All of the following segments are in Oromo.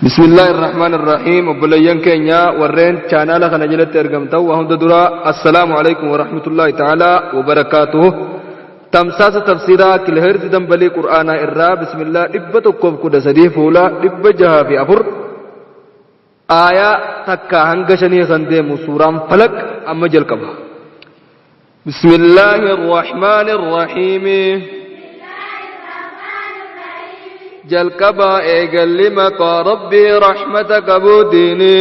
بسم الله الرحمن الرحيم obboleeyyan keenya warreen chaanaala kana jalatti argamtan waa hunda dura assalaamu alaikum warahmatullahi ta'ala wabarakaatuhu tamsaasa tafsiiraa kiloherzi dambalii qur'aanaa irraa bismillah 113 fuula 604 aayaa takka hanga shanii kan deemu suuraan falaq amma jalqaba. بسم الله الرحمن الرحيم jalqaba eegalli maqaa rabbii rahmata qabuutiini.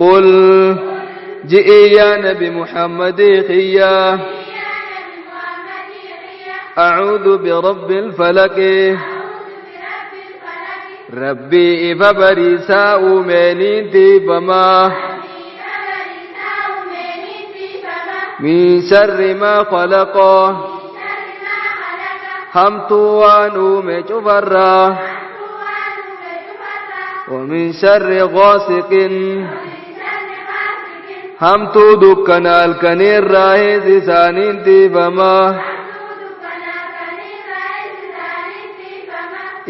قل ji'i yaa nabi muhammadii khiyyaa أعوذ برب الفلق rabbii ifa bariisaa uumeeniin tiifamaa من شر ما خلق hamtuu waan uume cufarraa ومن شر غاسق hamtuu dukkana halkaniirraa heesisaaniin tiifamaa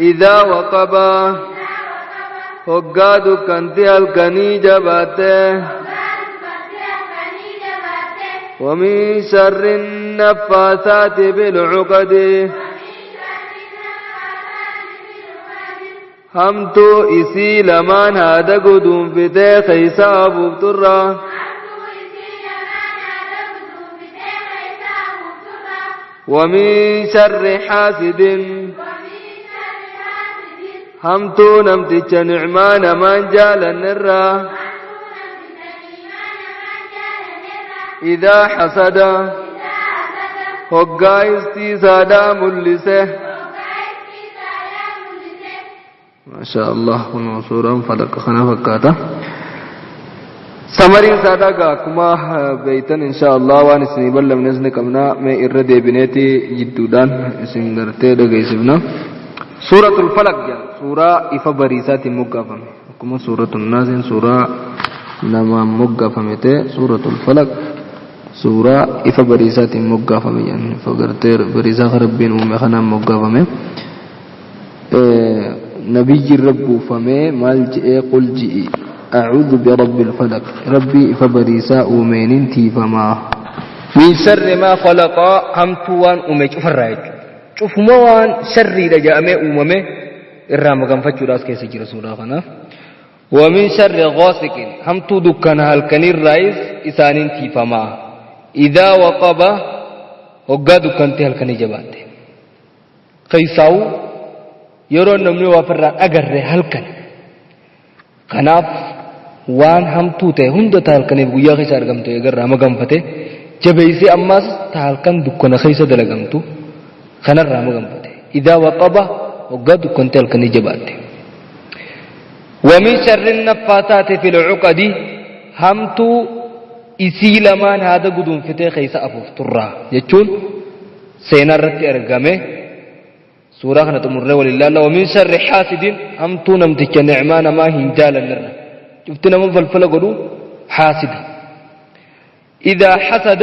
إذا وقب hoggaa dukkanti halkanii jabaatte ومن شر النفاثات بالعقد hamtuu isii lamaan haada guduunfitee keeysa afuufturraa ومن شر حاسد hamtuu namticha nicmaa namaan jaalannirraa إذا حسد hoggaa istiisaadhaa mul'ise. Maashaa Allah kun suuraan falaqa kana fakkaata. Samariin isaa dhagaa akkuma beeytan insha Allah waan isinii ballamnes ni qabna mee irra deebineeti jidduudhaan isin gartee dhageessifna. Suuratul Falaq jedha suuraa ifa bariisaatiin moggaafame akkuma suuratul Naasiin suuraa namaan moggaafame ta'e suuratul Falaq suuraa ifa bariisaatiin moggaafame jedhan ifa gartee bariisaa kan Rabbiin uume kanaan moggaafame. Nabiyyi irra buufamee maal je'ee qul ji'i a'uudhu birabbil falaq rabbii ifa bariisaa uumeenin tiifamaa. Min sharri maa khalaqa hamtuu waan uume cufarraa jechuudha. Cufuma waan sharriidha jedhamee uumame irraa maganfachuudhaas keessa jira suuraa kana. Wa min sharri ghaasiqin hamtuu dukkana halkaniirraayis isaaniin tiifamaa. Idaa waqaba hoggaa dukkantii halkanii jabaatte. Keessaa'u yeroo namni waa ofirraa agarre halkan. Kanaaf waan hamtuu ta'e hunda ta halkaniif guyyaa keessa argamtu eegarraa maganfate jabeessee ammaas ta halkan dukkana keessa dalagamtu kanarraa maganfate. Idaa waqaba hoggaa dukkantii halkanii jabaatte. ومن شر النفاثات في العقد hamtuu isii lamaan haada guduunfitee keessa afuufturraa jechuun seenaa irratti argame. Suuraa kana xumurree waliin ilaalla. ومن شر حاسد hamtuu namticha nicmaa namaa hin jaalannirra. Cufti nama falfala godhu haasida. إذا حسد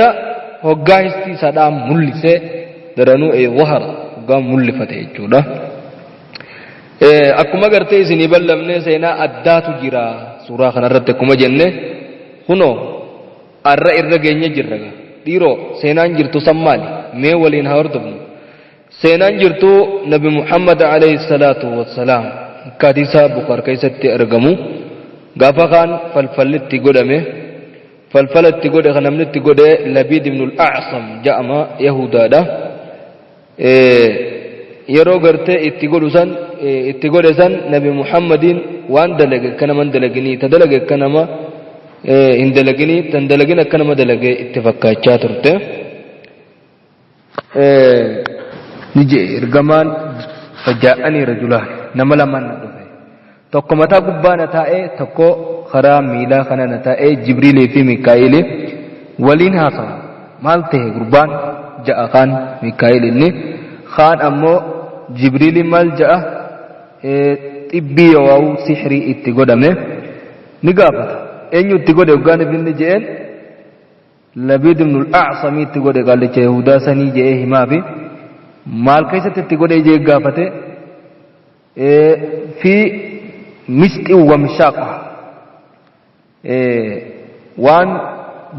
hoggaa histii isaadhaa mul'ise daranuu ee ظهر hoggaa mul'ifate jechuudha. Akkuma gartee isinii ballamnee seenaa addaatu jira suuraa kanarratti akkuma jenne kunoo arra irra geenye jirra. Dhiiroo seenaan jirtu san maali? Mee waliin haa hordofnu. Seenaan jirtu Nabi Muhammad alayhi salaatu wassalaam akka hadiisa Bukaar keessatti argamu gaafa kaan falfalli itti godhame falfala itti godhe kan namni itti godhe Labiid ibn al-A'sam jedhama Yahudaadha. Yeroo gartee itti godhu san itti godhe san Nabi Muhammadiin waan dalage akka nama hin dalaginii ta dalage akka nama hin dalaginii tan dalagin akka nama dalage itti fakkaachaa turte. Ni je'e ergamaan فجاءني رجلان nama lamaan na dhufe tokko mataa gubbaa na taa'ee tokko karaa miilaa kana na taa'ee Jibriilii fi Mikaa'ilii waliin haasawa maal ta'e gurbaan ja'a kaan Mikaa'il inni kaan ammoo Jibriiliin maal ja'a xibbii yookaan sihrii itti godhame ni gaafata eenyu itti godhe hoggaan inni je'een Labiid ibn al-A'samii itti godhe qaallicha Yahudaa sanii je'ee himaafi Maal keessatti itti godhee jee gaafate fi misxi wamshaaqa waan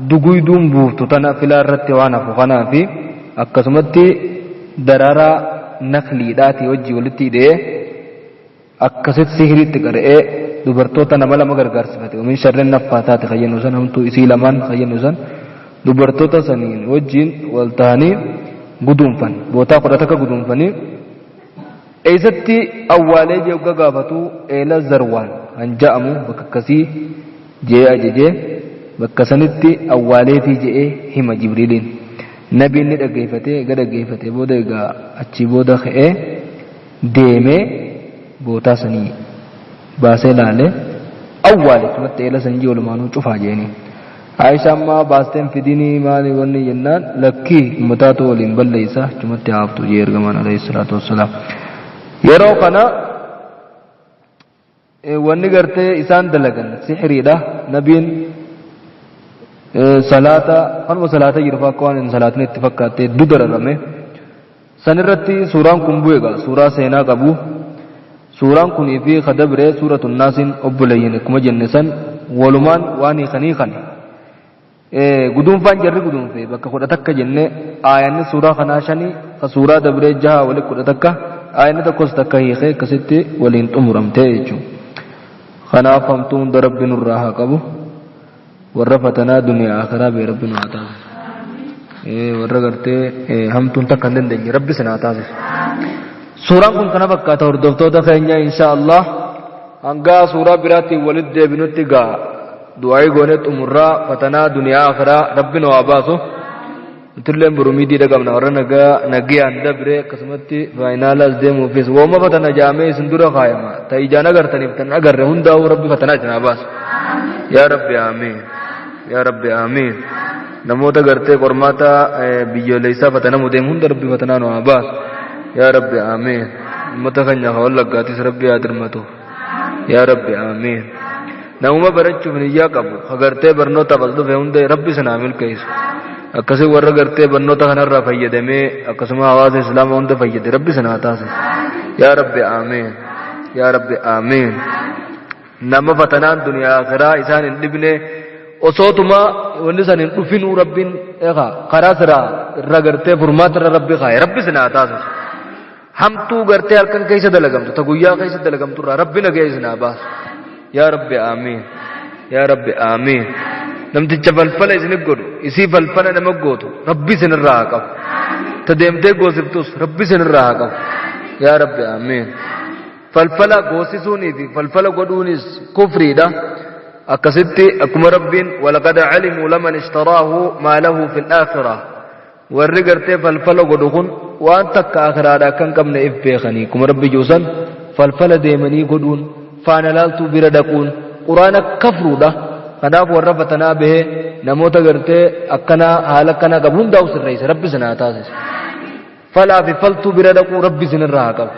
duguyduun buuftu tana filaa irratti waan hafu kanaa fi akkasumatti daraaraa nakliidhaatii wajjii walitti hidhee akkasitti sihiriitti qara'ee dubartoota nama lama gargaarsifate. Min sharri naffaataati kan jennu san hamtuu isii lamaan kan jennu san dubartoota saniin wajjiin wal ta'anii guduunfan bootaa 11 guduunfanii eessatti awwaalee jee hogga gaafatu eela zarwaan kan ja'amu bakka akkasii je'ee ajajee bakka sanitti awwaaleefii je'ee hima jibriiliin. Nabiin ni dhaggeeffate eega dhaggeeffatee booda egaa achii booda ka'ee deemee bootaa sanii baasee laale awwaale achumatti eela san jee walumaanuu cufaa je'eniin. Aishaan maa baasteen fidinii maali wanni jennaan lakkii ummataatu waliin balleeysa achumatti haa haftu jee ergamaan alayhi salaatu wassalaam. Yeroo kana wanni gartee isaan dalagan sihiriidha nabiin salaata kanuma salaata jiru akka waan hin salaatin itti fakkaatte hedduu dararame. Sanirratti suuraan kun bu'e egaa suuraa seenaa qabu. Suuraan kunii fi ka dabre suuratun naasiin obboleeyyan akkuma jenne san walumaan waan hiikanii kana. Guduunfaan jarri guduunfe bakka 11 jenne aayanni suuraa kanaa shani ka suuraa dabree jaha wali 11 aayanni tokkos takka hiikee akkasitti waliin xumuramte jechuudha. Kanaaf hamtuu hunda rabbi nurraa haa qabu. Warra fatanaa duniyaa akhiraa bee rabbi nu haa taasisu. Warra gartee hamtuun takka hin dandeenye rabbi isin haa taasisu. Suuraan kun kana fakkaata hordoftoota keenya insha Allah. Hanga suuraa biraatiin walitti deebinutti gaa du'aayii goonee xumurraa fatanaa duniyaa akhiraa rabbi nu haa baasu. Nutilleen boru miidii dhaqabna warra nagaa nagayaan dabre akkasumatti faayinaalaas deemuufis wooma fatana jaamee isin dura kaayama ta ijaan agartaniif tan agarre hundaa'uu rabbi fatanaa isin haa baasu. Yaa rabbi aamiin. Yaa rabbi aamiin. Namoota gartee qormaata biyyoolessaa fatanamu deemu hunda rabbi fatanaa nu haa baasu. Yaa rabbi aamiin. Uummata keenya ka wallaggaatis rabbi haa dirmatu. Yaa rabbi aamiin. Namuma barachuuf niyyaa qabu ka gartee barnootaaf as dhufe hunda rabbi isin haa milkeessu. Akkasii warra gartee barnoota kanarraa fayyadamee akkasuma hawaasa islaamaa hunda fayyade rabbi isin haa taasisu. Yaa rabbi aamiin. Yaa rabbi aamiin. Nama fatanaan duniyaa akiraa isaan hin dhibne osootuma wanni san hin dhufinuu rabbiin egaa karaa siraa irra gartee furmaata irra rabbi kaaye rabbi isin haa taasisu. Hamtuu gartee halkan keessa dalagamtu ta guyyaa keessa dalagamtu irraa rabbi nagaya isin haa baasu. Yaa rabbi aamiin. Yaa rabbi aamiin. Namticha falfala isin godhu isii falfala nama gootu rabbi isin irraa haa qabu. Ta deemtee goosiftus rabbi isin irraa haa qabu. Yaa rabbi aamiin. Falfala goosisuunii fi falfala godhuunis kufriidha. Akkasitti akkuma rabbiin walaqad calimuu laman ishtaraahu maa lahu fil aakhirah. Warri gartee falfala godhu kun waan takka aakhiraadha akka hin qabne if beekanii akkuma rabbi jiru san falfala deemanii godhuun faana laaltuu bira dhaquun quraana kafruudha. Kanaaf warra fatanaa bahee namoota gartee akkanaa haala akkanaa qabu hundaa'u sirreessa rabbi isin haa taasisu. Falaa fi faltuu bira dhaquu rabbi isinirraa haa qabu.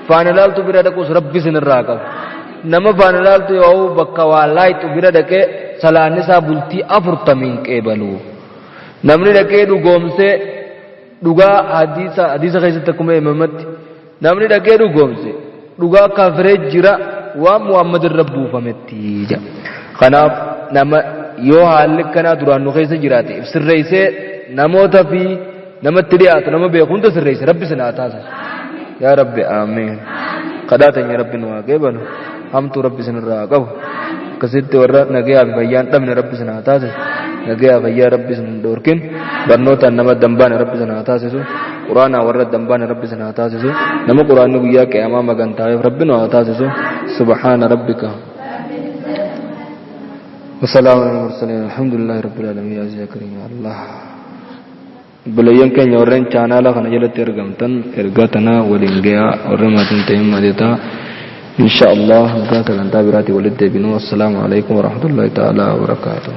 Faana laaltuu bira dhaquus rabbi isinirraa haa qabu. Nama faana laaltuu yoo bakka waa laayxu bira dhaqee salaanni isaa bultii afurtamiin qeebalu. Namni dhaqee dhugoomsee dhugaa hadiisa hadiisa keessatti akkuma himamatti namni dhaqee dhugoomse dhugaa kafiree jira waan Muhammad irra buufametti jedha. Kanaaf nama yoo haalli akkanaa duraan nu keessa jiraate if sirreessee namoota fi namatti dhiyaatu nama beeku hunda sirreesse rabbi isin haa taasisu. Yaa rabbi aamiin. Kadhaa teenya rabbi nu haa qeebalu. Hamtuu rabbi isin irraa haa qabu. Akkasitti warra nagayaa fi fayyaan dhabne rabbi isin haa taasisu. Nagayaa fayyaa rabbi isin hin dhoorkin. Barnootaan nama dambaane rabbi isin haa taasisu. Quraanaa warra dambaane rabbi isin haa taasisu. Nama quraanni guyyaa qiyaamaa magantaaweef rabbi nu haa taasisu. Subhaana rabbika. Wasalaamu alal mursaliin. Alhamdulillahi rabbil aalamiin. Yaa aziiz yaa kariim yaa Allah. Obboleeyyan keenya warreen chaanaala kana jalatti argamtan ergaa tana waliin gayaa warra maatiin ta'in maatii ta'a. Insha Allah hanga sagantaa biraatiin walitti deebinu. Assalaamu alaikum warahmatullahi ta'ala wabarakaatuh.